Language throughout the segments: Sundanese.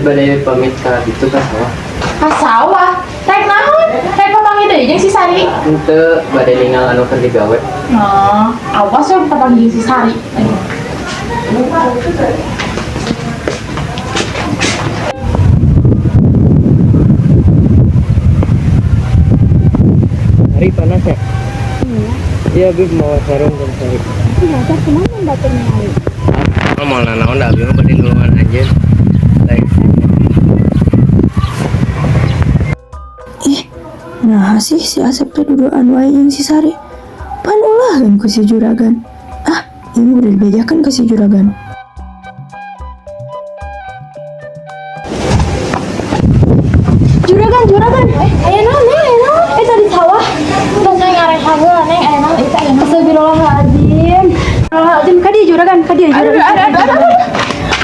Bade pamit ka ditu ka sawah. Ka sawah. Rek naon? Rek papanggih deui jeung si Sari. Henteu, bade ningal anu keur digawe. Nah, awas ya papanggih jeung si Sari. Hari panas ya? Iya. Iya, Abi mau sarung dan Sari. Iya, kumaha batur ningali? Ah, mau nanaon da abi mah bade nulungan anjeun. Lain. Ih, nah sih si Asep teh duduan wae jeung si Sari. Pan ulaheun ku si juragan. Ah, ieu mah udah dibejakeun ke si juragan. Juragan, juragan. Aya naon, Neng? Aya naon? Tadi sawah. Terus neng arek heula, neng aya naon itu aya naon. Astagfirullahaladzim. Astagfirullahaladzim, ka dieu juragan, ka dieu juragan. Aduh, aduh, aduh, aduh.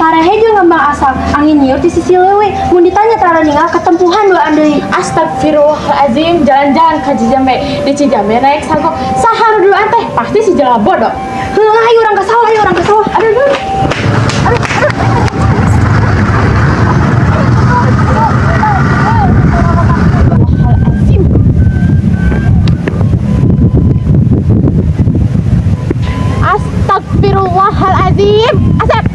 Parehe jeung ngembang asap, angin nyiur di sisi leuwi. Mun ditanya tara ninggal ketempuhan duaan deui. Astagfirullahaladzim, jalan-jalan ke Cijambe. Di Cijambe naik sago. Saha nu duduan teh pasti si jala bodoh. Heuh, ayo urang ka sawah, ayo urang ka sawah. Aduh, aduh. Astagfirullahaladzim. Astagfirullahaladzim. Asep.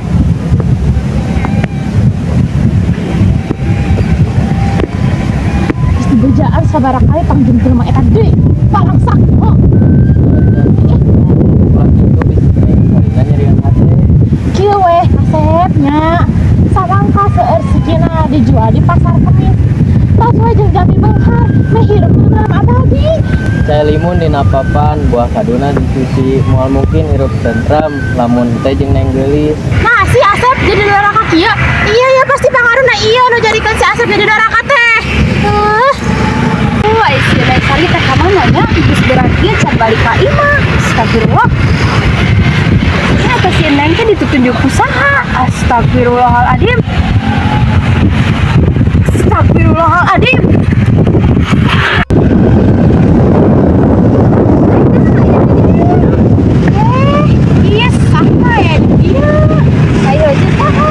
Geus dibejaan sabaraha kali pangjung jelema eta deui. Balangsak. Heuh. Ulah kitu bisi Neng Sarina nyerian hate. Kieu weh kasepnya. Sawangka seueur sikina dijual di pasar Kemis. Tos we jeung jami beunghar, meh hirup tentram abadi. Cai limun dina papan, buah kaduna dicuci, moal mungkin hirup tentram lamun teh jeung Neng Geulis. Nah, si Asep jadi doraka kieu. Iya ya pasti pangaruna iya nu jadikeun si Asep jadi doraka teh. Heuh. Wah, si Neng Sari teh ka mana nya? Geus berat ieu can balik ka imah. Astagfirullah. Ini eta si Neng teh ditutunjuk ku saha? Astagfirullahaladzim. Astagfirullahaladzim. Iya saha ya dia. Ayo aja saha.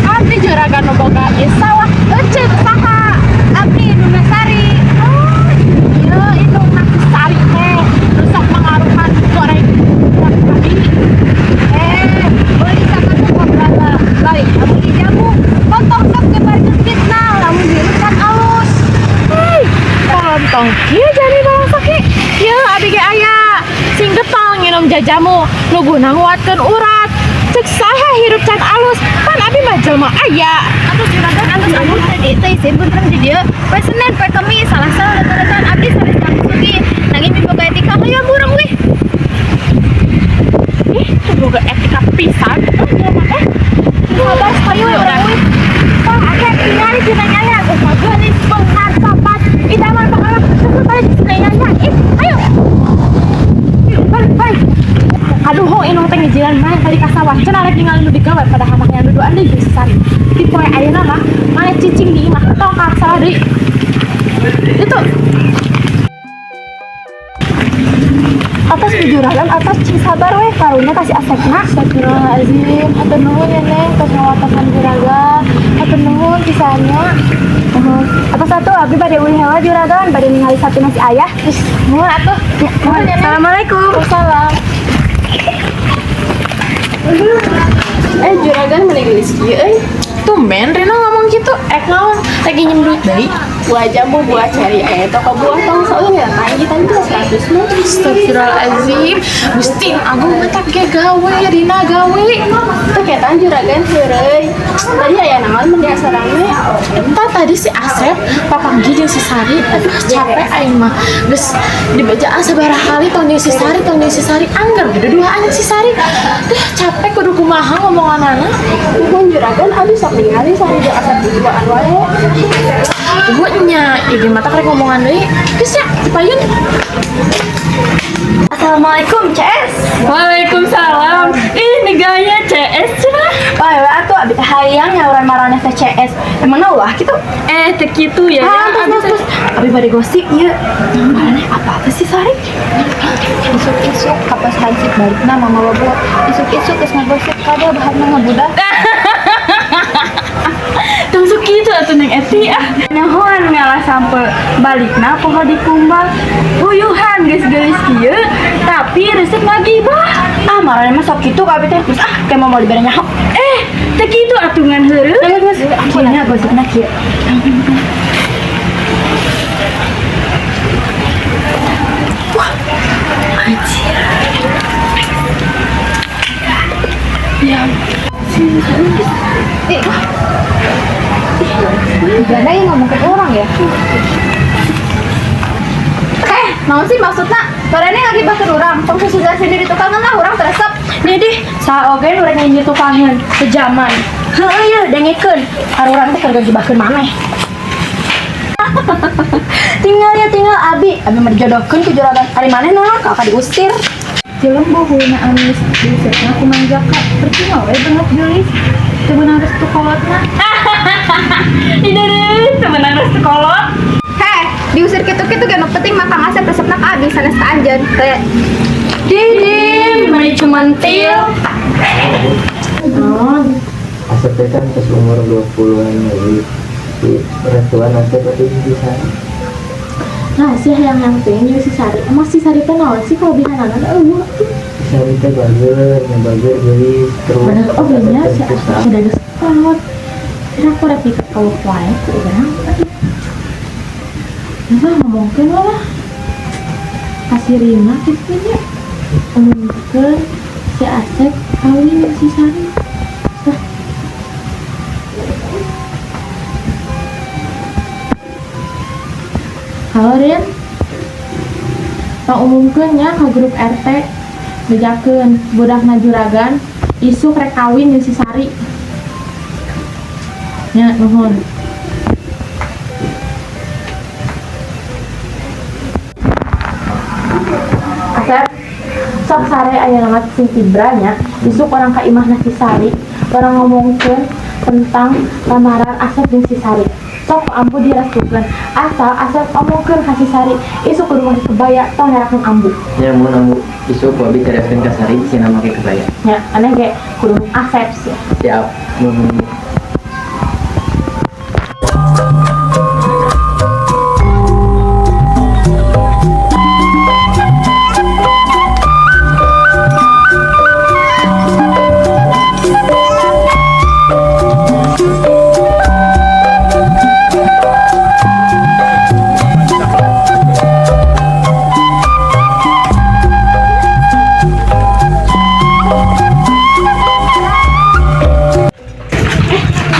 Abdi juragan nu boga ieu sawah eceuk saha. Abdi Indungna Sari. Oh, iya indungna si Sari teh. Nu sok mangaruhan goreng budak tadi. Beli sama tuh ngobrol balik lamun dijamu. Potong sok nyebarkeun fitnah lamun hirup kan alus. Hei, tong kieu jadi bangsa ki. Kieu abi ge aya. Sing getol nginum jajamu, nu guna nguatkeun urat. Cek saha hirup can alus, pan abi mah jelema aya. Atus juragan atus anu tadi teh isin punten di dieu. Poe Senin, poe Kemis, Salasa, letan-letan abdi sanes kami sugi. Nanging miboga etika hayang burung wih. Ih, teu boga etika pisan tuh jelema teh. Sabar sekali we urang wih. Wah, akeh tingali si Neng Yaya geus mah geulis beunghar sapat. Idaman pakalah geus balik si Neng Yaya. Ih, ayo. Yuk, balik, balik. Aduh, ho inung teh ngijilan maneh tadi ka sawah. Cenah rek ningali nu digawe padahal mah yang duduan deui jeung si Sari. Di poe ayeuna mah maneh cicing di imah tong ka sawah deui. Itu Atas juragan atas cing sabar weh karunya kasih asepna. Astagfirullahaladzim, hatur nuhun ya Neng, tos ngawatosan juragan. Hatur nuhun pisannya. Uhum. Atas satu abdi bade ulih heula juragan bade ningali satu nasi ayah. Nuhun atuh. Ya, Nuhun ya Neng. Assalamualaikum. Waalaikumsalam. Juragan meni geulis kieu euy. Tumben Rina ngomong gitu, rek naon? Rek nginjem duit deui. Buah jambu, buah ceri, aya toko buah tong seueur ya, tanggi tanggi 100 mah. Astagfirullahaladzim, Gusti Agung mah ge gawe, Rina gawe. Teu ketan juragan heureuy. Tadi aya naon mun diasarang we? Entah tadi si Asep papanggih jeung si Sari, aduh capek aing mah. Geus dibejaan sabaraha kali tong jeung si Sari, tong jeung si Sari, angger duduaan si Sari. Duh capek kudu kumaha ngomonganana. Nuhun juragan abdi sok ningali Sari jeung Asep duduaan wae. Gue nya, ieu mah rek ngomongan deui. Geus ya, dipayun. Assalamualaikum CS. Waalaikumsalam. Ih, gaya CS cenah. Wah, we atuh abdi teh hayang nyauran maraneh teh CS. Emangna ulah kitu? Teu kitu ya. Ah, Ya, terus abis terus terus. Abi bade gosip ieu. Maraneh apa teh sih Sari? Isuk-isuk kapas hansip balikna mama bobo. Isuk-isuk geus ngagosip kada bahanna ngabudak. Tong sok Kitu atuh Neng Eti ah. Nuhun ngalah sampe balikna poho dikumbah. Uyuhan geus geulis kieu, tapi resep ngagibah. Ah, marane mah sok kitu ka abi teh. Geus ah, kayak mau dibere nyaho. Eh, teu kitu atuh ngan heureuy. Geus geus. Kieu nya gosipna kieu. Wah, anjir. Ya. Gimana yang ngomong ke orang ya? Eh, naon sih maksudna? Barane ngagibahkeun urang, tong susudan sendiri tukangan lah urang teresep. Nih dih, saha oge nu rek ngahiji tukangeun, sejaman. Heueuh yeuh dengekeun, arurang teh keur ngagibahkeun maneh. Tinggal ya tinggal abi, abi mah dijodohkeun ku juragan. Ari maneh naon kakak diusir. Jelem buhulna amis, diusirna ku Mang Jaka. Percuma we beungeut geulis. Teu meunang restu kolotna. Ih, teu meunang restu kolot. Heh, diusir kitu-kitu ge nu penting mah Kang Asep resepna ka abi sanes ka anjeun. Teh. Didim, mani cumantil. Asep teh kan geus umur 20-an leuwih. Di restuan Asep atuh si Sari. Nah, sih yang pengen jeung si Sari. Emang si Sari teh naon sih kelebihanana eueuh. Si Sari teh bager, nya bager geulis terus. Bener oh nya si Asep teh susah. sudah geus kolot. Kira aku rek dikekeuh wae ku urang. Aduh. Nah, ngomongkeun lah. Kasih Rina kitu nya. Umumkeun si Asep kawin jeung si Sari. Tah. Halo Rin, pangumumkeun nya ka grup RT, bejakeun budakna juragan isuk rek kawin jeung si Sari. Nya nuhun. Asep, sok sare aya nama si Tibra nya, isuk urang ka imahna si Sari, urang ngomongkeun tentang lamaran Asep jeung si Sari. Sok ku ambu direstukeun, asal Asep omongkeun ka si Sari, isuk kudu make kebaya tong nyerakeun ambu. Nya mun ambu isuk ku abi careoskeun ka Sari sina make kebaya. Nya, aneh ge kudu Asep sih. Siap, nuhun.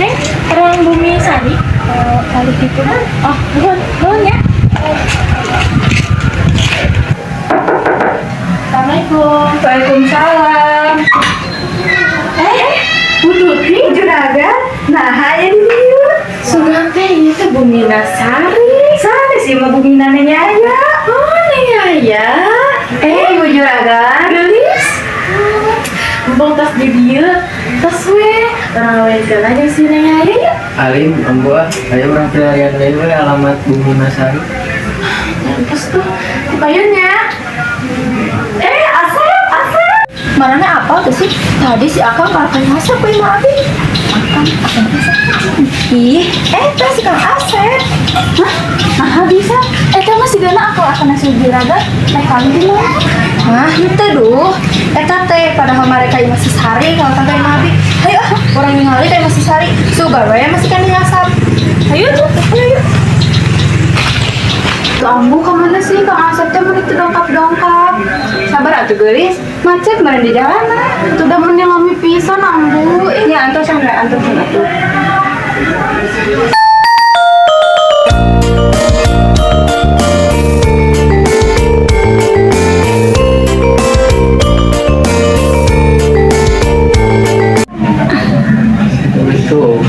Neng, orang Bumi Sari. Kali gitu. Oh, nuhun, nuhun ya. Assalamualaikum. Waalaikumsalam. Eh, Bu Tuti juragan. Nah, aya di dieu. Sugan teh ieu teh Bumi Sari. Sari sih mah Bumi nanya aya. Oh, Neng Aya. Eh, Bu juragan. Geulis. Mumpung tos di dieu, tos we urang ngawinkeun aja si Neng Aya ya. Alim, ambu ah, ayo urang pilarian deui we alamat Bumi Nasari. Terus tuh, dipayunnya. Eh, Asep, Asep. Marane apa tuh sih? Tadi si Akang karakan Asep ku imah abi. Akang, Akang Asep. Ih, eta si Kang Asep. Hah? Nah, bisa. Eta mah sigana aku akan nasi juragan. Teh kawin di mana? Hah, henteu duh. Eta teh padahal mereka imah si Sari kalau ka imah abi. Hayu ah, urang ningali ka imah si Sari. Sugan we masih kan ngasap. Hayu tuh, ayo yuk. Tuh ambu kemana sih Kang Asep teh meuni teu dongkap-dongkap. Sabar atuh geulis, macet meureun di jalanan. Tuh da meuni lami pisan ambu. Ih, nya antosan we, antosan atuh. Assalamualaikum.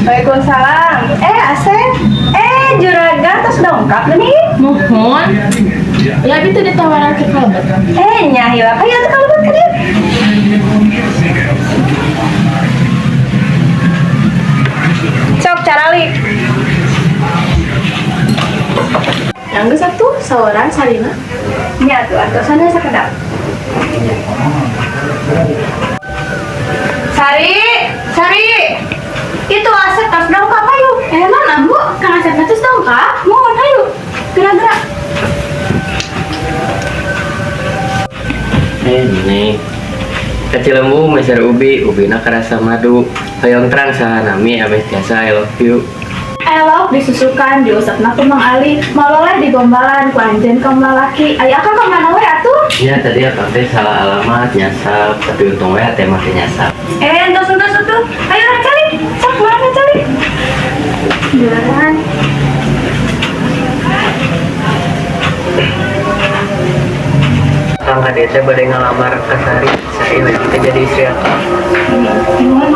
Waalaikumsalam. Eh, Asep. Eh, juragan tos dongkap nih. Mohon. Ya, abi teh ditawaran ke kalebet. Eh, nya hilap. Hayu atuh kalebet ka dieu. Sok caralik. Yang geus atuh saoran Sarina. Nya atuh antosanna sakedap. Sari, Sari. Itu Asep tos dongkap ayo. Eh, mana Eh, Neng. Ka Cilembu meser ubi, ubina karasa madu. Hoyong terang saha nami ameh tiasa I love you. Elok disusukan diusapna ku Mang Ali, maloleh digombalan ku anjeun kaum lalaki. Aya akang ka mana we atuh? Ya tadi akang teh salah alamat nyasap, tapi untung we hate mah teh nyasap. Eh, entos entos atuh. Ayo urang calik. Sok urang calik. Jalan. Kang ka dieu teh bade ngalamar ka Sari, Sari hoyong teh jadi istri akang. Nuhun.